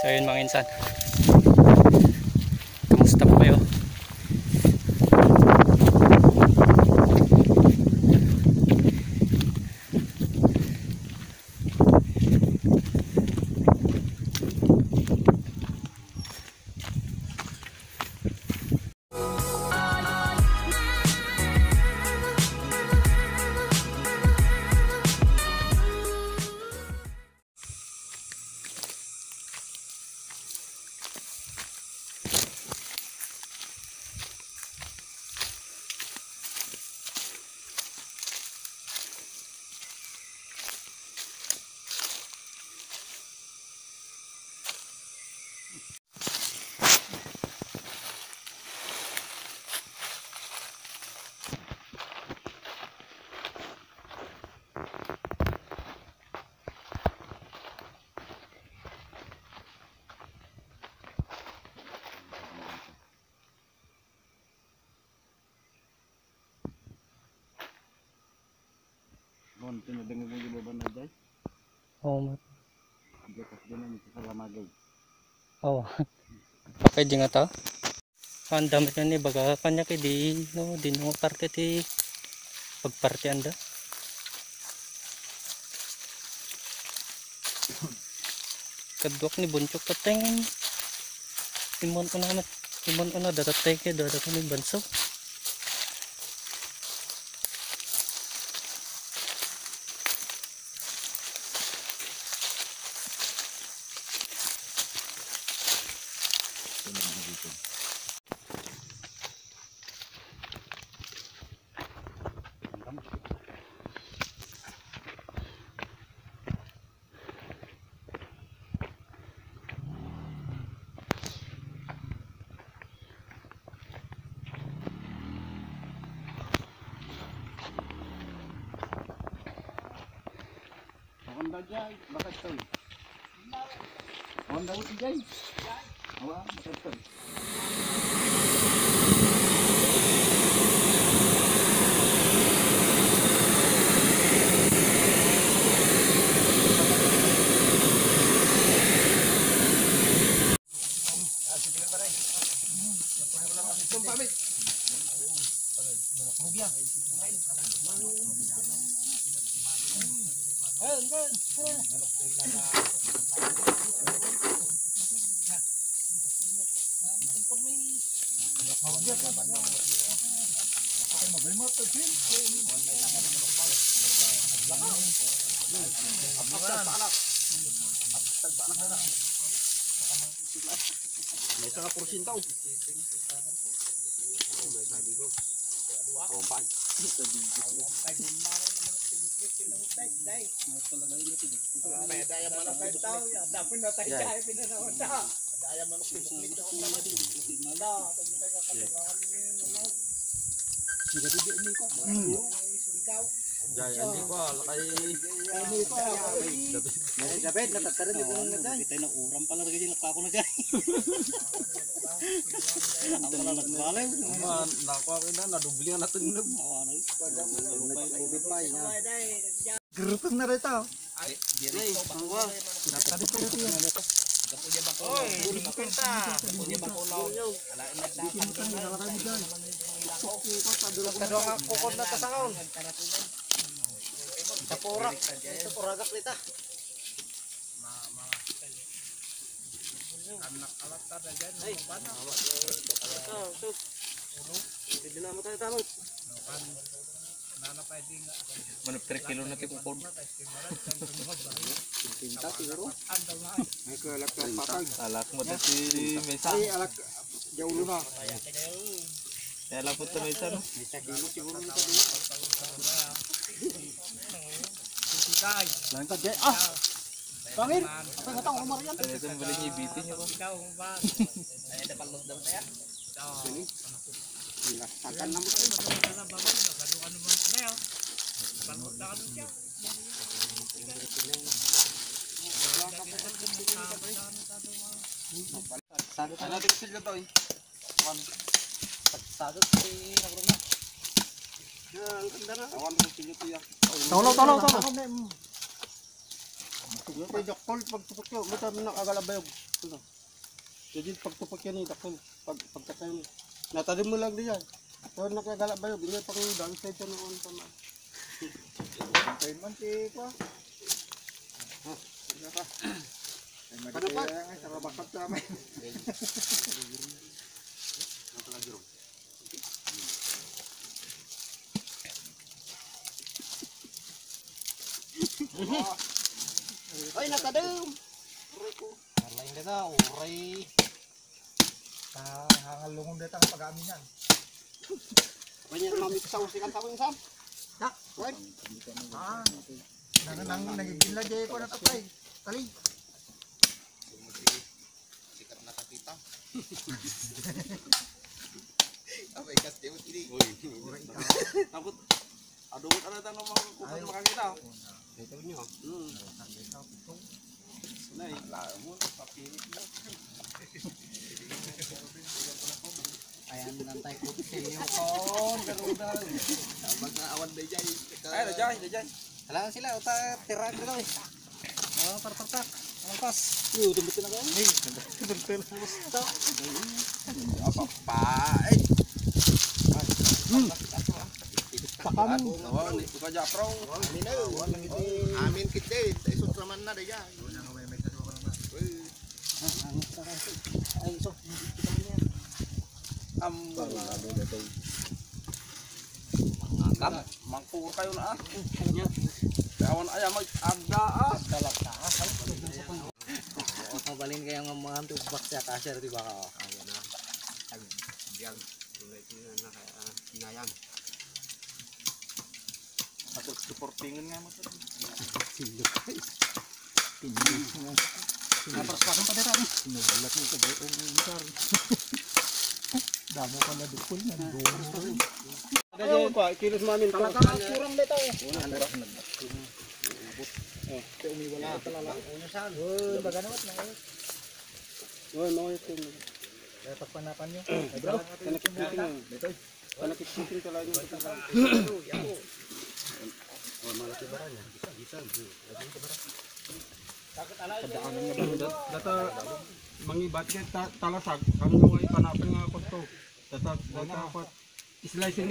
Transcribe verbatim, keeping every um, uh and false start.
So, yun, mga insan. Kumusta po kayo? Bon, tinadangag mo yung baba na, Jay? Oo, ma-, Hindi, tas din ang salamagay. Oo. Okay, di nga ta. Ang damit na ni baga kanya kay di, no, di no parte ti pagpartian da. Kaduak ni Bunchok tateng. Imon una na, imon una datatay kay dada ko ni Banso. Awan daw, Jay. Bakas to, eh. Awan daw, Jay. Awan, bakas to, eh. May isa ka porsyento. Kumpan. May daya manok. Daya manok. Jay, hindi ko, lakay. David, natattara, di ko lang na, Jay. Kita na uram pala, lagi di nakako na, Jay. Ang pala nagbaliw. Man, nakuha ko na, nadubli nga natulog. Awa na. Covid pa, eh. Geruteng na reta. Ay, ang wa. Oy, di ko kwenta. Di ko kwenta. Ala, Kadua nga kukon na ta sangaon. Sa purak. Sa puragak dita. Anak alat ta da dyan. Ay. Ano ba na? Oh, so. Hindi na mo tayo tama. Manok per kilo na ti kukon. Pinta siguro. Ay, ko alak ta patag. Alak mo dati mesa. Ay, alak. Jaulo na. Kaya lang po ito mesa, no? Mesa kilo siguro na ito. Langkad, eh. Ah! Pangil! Apa nga tao, Marian? Kaya itong bali niya, ibitin niya ko. Ikaw, ba? Ay, ada pang lockdown na yan. Sini? Sila. Tagan na mo tayo. Sagot na. Ano, tigil sila to, eh. One. Sagot si Nagro na. Yan, ang ganda na. Awan ko sila to, ya. Tolo, tolo, tolo. Yung kay Jackpol, pagtupok yun, may kami nakagalabayog. Ano? Jadi pagtupok yan eh, Jackpol. Pag, pagkatayo niya. Natadin mo lang diyan. Pero nakagalabayog, hindi pang dami sa ito noon sa mga. Tayo man si Kwa. Ha? Ano ka? Ay, Ano pa? Madikaya nga, sa kabakat sa amin. Ay, nakadam. Aray ko. Aray na na, uray. Ah, hangalungon dito ang pag-aminan. Kanya mamit sa usikan sa insan. Ha? Wen? Ah, nang, nang, nagigila di ko na patay. Kali. Sikat na kakita. Abay, kas tiyo, ini. Uy. Takot. Adungot na tayo ng mga kupat Ay. Makakita. Dito niyo. Hmm. Nay, lalo mo, papilit mo. Ayan, nantay ko sa inyo, kon, karudan. Abang na awan na dyan. Ay, na dyan, na dyan. Kailangan sila, uta, tira ko daw eh. Oh, parpartak. Ang pas. Yo, tumbok na kayo. Hey, tumbok na. Gusto. Apa pa? Eh. Hmm. Takam. Amin na. Amin kit day. Isot raman na day. Ay, so. Am. Mangkam. Mangkur kayo na, ah. Awan aya mag-agda, ah. Mabalin kayo nga mga tubak siya, kasher, di ba, oh? Ayan na. Ay, diyan. Tulay ko na, ah, kinayang. Ako, supportingan nga mo to. Sino kayo? Pinis nga. Napaspasan pa dito, eh. Sinulat mo sa buong lugar. Damo pala dukol na, dukol. Ayaw, pa, kilos mamin. Talaga, kurang dito, eh. Una, kurang na. Oh, umiwala ka talaga. Uy, baganot na, eh. Uy, mga ito. Kaya pagpanapan nyo. Bro, kanakit-kiting. Dito, eh. Kanakit-kiting talaga yung kapatid. Oh, malaki ba niya? Isa, isa. Padaanan nga ba? Dat-, data, mangibat ka, ta-, talasag, kami mo ay panapin nga kusto. Data, data, pat, slice